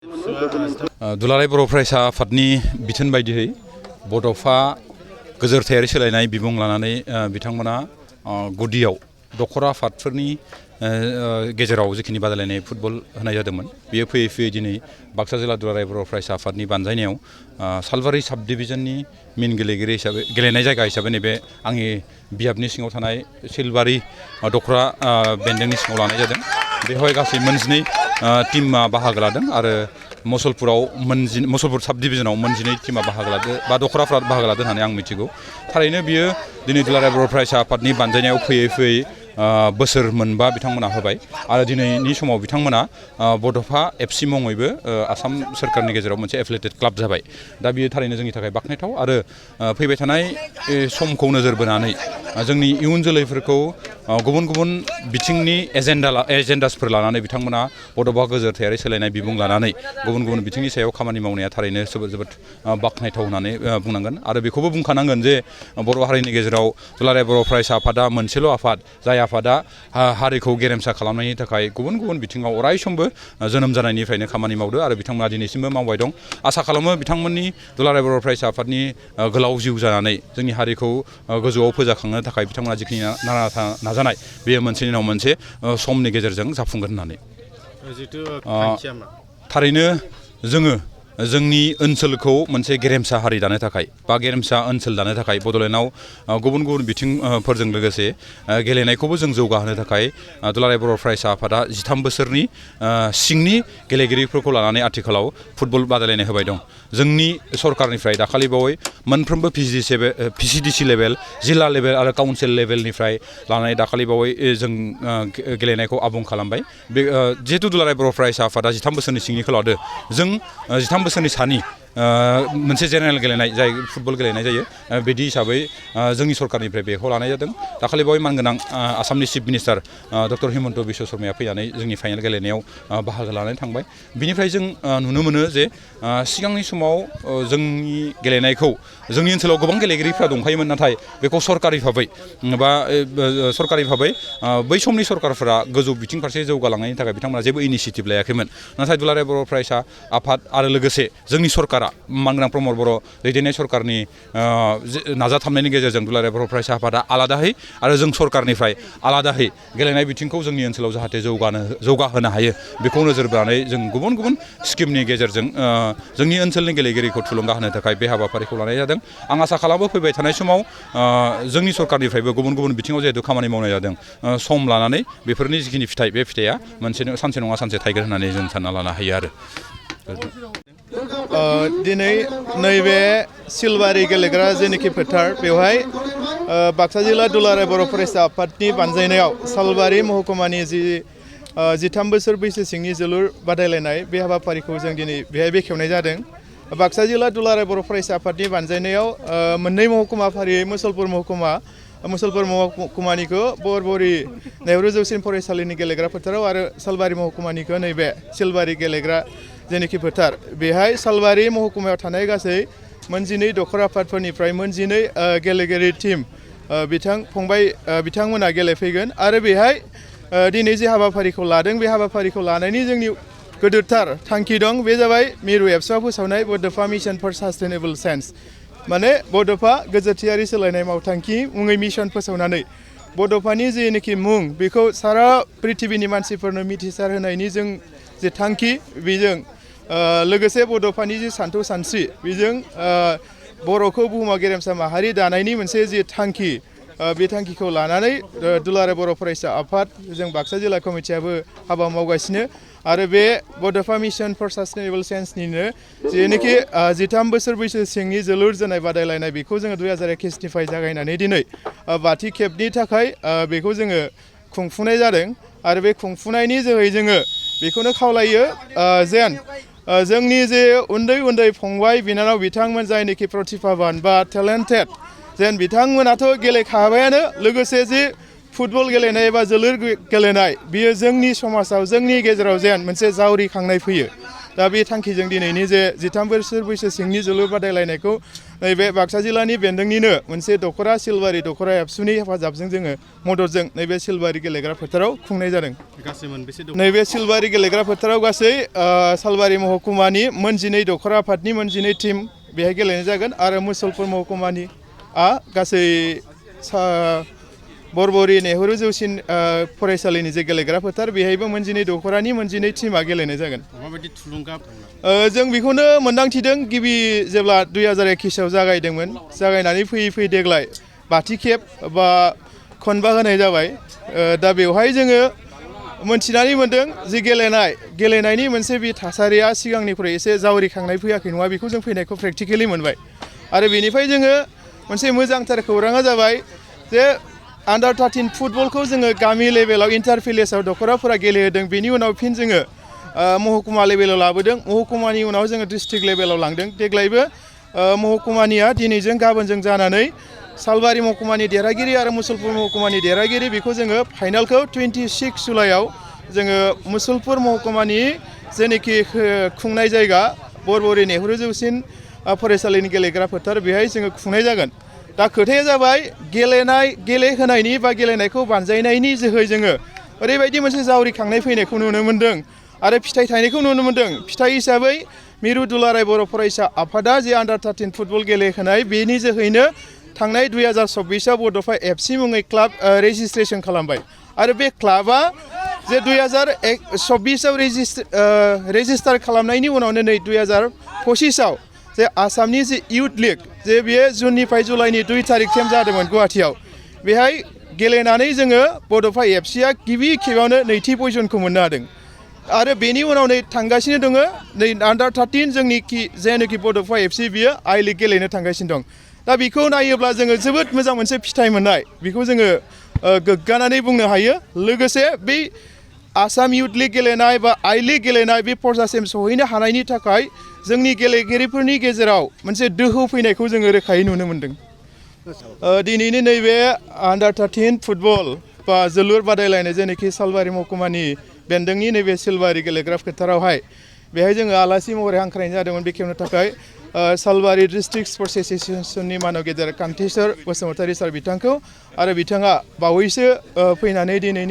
दुलाराय बर' फरायसा आफादनि बिथोन बायदियै बड'फा गोजोरथायारि सोलायनाय बिबुं लानानै बिथांमोना गुदियाव दखरा आफादफोरनि गेजेराव जिखिनि बादायलायनाय फुटबल होनाय जादोंमोन बेयो फैयै फैयै दिनै बाक्सा जिल्ला दुलाराय बर' फरायसा आफादनि बानजायनायाव सालबारि साब डिभिजननि मेन गेलेगिरि हिसाबै गेलेनाय जायगा हिसाबै नैबे आंनि बियाबनि सिङाव थानाय सिलबारि दखरा बेन्दोंनि सिङाव लानाय जादों। बेवहाय गासै मोनजिनै टीमा बाहागो लादों आरो मुसलपुर साब डिभिजनाव मोनजिनै टीमा बाहागो लादों बा दखराफ्रा बाहागो लादों होननानै आं मिथिगौ। थारैनो बियो दिनै दुलाराय बर' फरायसा आफादनि बानजायनायाव फैयै फैयै बोसोर मोनबा बिथांमोना होबाय आरो दिनैनि समाव बिथांमोना बड'फा एफसि मुङैबो आसाम सोरखारनि गेजेराव मोनसे एफिलिएटेड क्लाब जाबाय। दा बियो थारैनो जोंनि थाखाय बाख्नायथाव आरो फैबाय थानाय समखौ नोजोर बोनानै जोंनि इयुन जोलैफोरखौ गुबुन गुबुन बिथिंनि एजेन्डासफोर लानानै बिथांमोना बड'फा गोजोरथायारि सोलायनाय बिबुं लानानै गुबुन गुबुन बिथिंनि सायाव खामानि मावनाया थारैनो जोबोद बाख्नायथाव होननानै बुंनांगोन आरो बेखौबो बुंखानांगोन जे बर' हारिनि गेजेराव दुलाराय बर' फरायसा आफादा मोनसेल' आफाद जाय आफादा हारिखौ गेरेमसा खालामनायनि थाखाय गुबुन गुबुन बिथिङाव अरायसमबो जोनोम जानायनिफ्रायनो खामानि मावदों आरो बिथांमोना दिनैसिमबो मावबाय दं। आसा खालामो बिथांमोननि दुलाराय बर' फरायसा आफादनि गोलाव जिउ जानानै जोंनि हारिखौ गोजौआव फोजाखांनो थाखाय बिथांमोना जिखिनि नाजानाय बेयो मोनसेनि उनाव मोनसे समनि गेजेरजों जाफुंगोन होननानै थारैनो जोङो जोंनि ओनसोलखौ मोनसे गेरेमसा हारि दानो थाखाय बा गेरेमसा ओनसोल दानो थाखाय बड'लेण्डआव गुबुन गुबुन बिथिंफोरजों लोगोसे गेलेनायखौबो जों जौगाहोनो थाखाय दुलाराय बर' फरायसा आफादा 13 बोसोरनि सिंनि गेलेगिरिफोरखौ लानानै आथिखालाव फुटबल बादायलायनाय होबाय दं। जोंनि सरकारनिफ्राय दाखालि बावै मोनफ्रोमबो पिसिडिसि लेभेल जिल्ला लेभेल आरो काउन्सिल लेभेलनिफ्राय लानानै दाखालि बावै जों गेलेनायखौ आबुं खालामबाय। बे जिहेतु दुलाराय बर' फरायसा आफादा 13 बोसोरनि सिंनिखौ लादों जों 13 बोसोरनि सानि मोनसे जेनेरेल गेलेनाय जाय फुटबल गेलेनाय जायो बिदि हिसाबै जोंनि सरकारनिफ्राय बेखौ लानाय जादों। दाखालि बावै मानगोनां आसामनि chief minister doctor Himanta Biswa शर्माया फैनानै जोंनि फाइनाल गेलेनायाव बाहागो लानानै थांबाय। बिनिफ्राय जों नुनो मोनो जे सिगांनि समाव जोंनि गेलेनायखौ जोंनि ओनसोलाव गोबां गेलेगिरिफ्रा दंखायोमोन नाथाय बेखौ सरकारि भाबै बै समनि सरकारफोरा गोजौ बिथिं फारसे जौगालांनायनि थाखाय बिथांमोना जेबो इनिसियेटिभ लायाखैमोन। नाथाय दुलाराय बर' फरायसा आफाद आरो लोगोसे जोंनि सरकारा मानगोनां प्रमद बर' दैदेननाय सरकारनि नाजाथाबनायनि गेजेरजों दुलाराय बर' फरायसा आफादा आलादाहै आरो जों सरकारनिफ्राय आलादाहै गेलेनाय बिथिंखौ जोंनि ओनसोलाव जाहाथे जौगाहोनो हायो बेखौ नोजोर बोनानै जों गुबुन गुबुन स्किमनि गेजेरजों जोंनि ओनसोलनि गेलेगिरिखौ थुलुंगा होनो थाखाय बे हाबाफारिखौ लानाय जादों। आं आसा खालामो फैबाय थानाय समाव जोंनि सरकारनिफ्रायबो गुबुन गुबुन बिथिङाव जिहेतु खामानि मावनाय जादों सम लानानै बेफोरनि जिखिनि फिथाइ बे फिथाइया सानसे नङा सानसे थायगोन होननानै जों सानना लानो हायो आरो दिनै नैबे सिलबारि गेलेग्रा जेनोखि फोथार बेवहाय बाक्सा जिल्ला दुलाराय बर' फरायसा आफादनि बानजायनायाव सालबारि महकुमानि 13 बोसोर बैसो सिंनि जोलुर बादायलायनाय बे हाबाफारिखौ जों दिनै बेहाय बेखेवनाय जादों। बाक्सा जिल्ला दुलाराय बर' फरायसा आफादनि बानजायनायाव मोननै महकुमा फारियै मुसलपुर महकुमानिखौ बरबरि नेहरू जौसिन फरायसालिनि गेलेग्रा फोथाराव आरो सालबारि महकुमानिखौ नैबे सिलबारि गेलेग्रा जेनोखि फोथार बेहाय सालबारि महकुमायाव थानाय गासै मोनजिनै दखरा आफादफोरनिफ्राय मोनजिनै गेलेगिरि टीम बिथांमोना गेलेफैगोन आरो बेहाय दिनै जे हाबाफारिखौ लादों बे हाबाफारिखौ लानायनि जोंनि गोदोरथार थांखि दं। बे जाबाय मिरु एबसुआ फोसावनाय बड'फा मिशन फर सास्टेनेबल साइन्स माने बड'फा गोजोरथायारि सोलायनाय मावथांखि मुङै मिशन फोसावनानै बड'फानि जेनोखि मुं बेखौ सारा पृथिबिनि मानसिफोरनो मिथिसार होनायनि जों जे थांखि बेजों लोगोसे बड'फानि जे सानथौ सानस्रि बेजों बर'खौ बुहुमाव गेरेमसा माहारि दानायनि मोनसे जे थांखि बे थांखिखौ लानानै दुलाराय बर' फरायसा आफाद जों बाक्सा जिल्ला कमिटियाबो हाबा मावगासिनो आरो बे बड'फा मिशन फर सास्टेनेबल साइन्सनिनो जेनोखि 13 बोसोर बैसो सिंनि जोलुर जोनाय बादायलायनाय बेखौ जोङो 2021निफ्राय जागायनानै दिनै 5थि खेबनि थाखाय बेखौ जोङो खुंफुंनाय जादों आरो बे खुंफुंनायनि जोहै जोङो बेखौनो खावलायो जेन जोंनि जे उन्दै फंबाय बिनानाव बिथांमोन जायनोखि प्रतिभाबान बा टेलेन्टेड जेन बिथांमोनाथ' गेलेखाबायानो लोगोसे जे फुटबल गेलेनाय एबा जोलुर गेलेनाय बियो जोंनि समाजाव जोंनि गेजेराव जेन मोनसे जावरिखांनाय फैयो दा बे थांखिजों दिनैनि जे 13 बोसोर बैसो सिंनि जोलुर बादायलायनायखौ नैबे बाक्सा जिल्लानि बेन्दोंनिनो मोनसे दख'रा सिलबारि दख'रा एबसुनि हेफाजाबजों जोङो मददजों नैबे सिलबारि गेलेग्रा फोथाराव खुंनाय जादों। गासै मोनबेसे दं? नैबे सिलबारि गेलेग्रा फोथाराव गासै सालबारि महकुमानि मोनजिनै दख'रा आफादनि मोनजिनै टीम बेहाय गेलेनाय जागोन आरो मुसलपुर महकुमानिआ गासै बरबरि नेहरू जौसिन फरायसालिनि जे गेलेग्रा फोथार बेहायबो मोनजिनै दख'रानि मोनजिनै टीमा गेलेनाय जागोन। माबायदि थुलुंगा जों बेखौनो मोन्दांथिदों गिबि जेब्ला 2021आव जागायदोंमोन जागायनानै फैयै फैयै देग्लाय 5थि खेब बा खनबा होनाय जाबाय। दा बेवहाय जोङो मोनथिनानै मोन्दों जि गेलेनायनि मोनसे बे थासारिया सिगांनिख्रुइ एसे जावरिखांनाय फैयाखै नङा बेखौ जों फैनायखौ प्रेक्टिकेलि मोनबाय आरो बेनिफ्राय जोङो मोनसे मोजांथार खौराङा जाबाय जे आन्डार 13 फुटबलखौ जोङो गामि लेभेलाव इन्टार भिलेजाव दख'राफोरा गेलेहोदों बेनि उनाव फिन जोङो महकुमा लेभेलाव लाबोदों महकुमानि उनाव जोङो डिस्ट्रिक्ट लेभेलाव लांदों देग्लायबो महकुमानिया दिनैजों गाबोनजों जानानै सालबारि महकुमानि देरहागिरि आरो मुसलपुर महकुमानि देरहागिरि बेखौ जोङो फाइनालखौ 26 जुलाइआव जोङो मुसलपुर महकुमानि जेनोखि खुंनाय जायगा बरबरि नेहरू जौसिन फरायसालिनि गेलेग्रा फोथार बेहाय जोङो खुंनाय जागोन। दा खोथाया जाबाय गेलेहोनायनि बा गेलेनायखौ बानजायनायनि जोहै जोङो ओरैबायदि मोनसे जावरिखांनाय फैनायखौ नुनो मोन्दों आरो फिथाइ थायनायखौ नुनो मोन्दों। फिथाइ हिसाबै मिरु दुलाराय बर' फरायसा आफादा जे आन्डार 13 फुटबल गेलेहोनाय बेनि जोहैनो थांनाय 2024आव बड'फा एफसि मुङै क्लाब रेजिस्ट्रेसन खालामबाय आरो बे क्लाबा जे 2024आव रेजिस्टार खालामनायनि उनावनो नै 2025आव जे आसामनि जे इउथ लिग जे बेयो जुननिफ्राय जुलाइनि 2 तारिखसिम जादोंमोन गुवाहाटियाव बेहाय गेलेनानै जोङो बड'फा एफसिया गिबि खेबावनो नैथि पजिसनखौ मोननो हादों आरो बेनि उनाव नै थांगासिनो दङ नै आन्डार 13 जोंनि जेनोखि बड'फा एफसि बियो आइ लिग गेलेनो थांगासिनो दं। दा बेखौ नायोब्ला जोङो जोबोद मोजां मोनसे फिथाइ मोननाय बेखौ जोङो गोग्गानानै बुंनो हायो। लोगोसे बै आसाम इउथ लिग गेलेनाय बा आइ लिग गेलेनाय बे पर्जासिम सहैनो हानायनि थाखाय जोंनि गेलेगिरिफोरनि गेजेराव मोनसे दोहौ फैनायखौ जोङो रोखायै नुनो मोन्दों। दिनैनि नैबे आन्डार 13 फुटबल बा जोलुर बादायलायनाय जेनोखि सालबारि महकुमानि बेन्दोंनि नैबे सिलबारि गेलेग्रा फोथारावहाय बेहाय जोङो आलासि महरै हांख्रायनाय जादोंमोन बेखेवनो थाखाय सालबारि डिस्ट्रिक्ट स्पर्ट्स एस'सिएशननि मानव गेदेर कान्थेसर बसुमतारी सार बिथांखौ आरो बिथाङा बावैसो फैनानै दिनैनि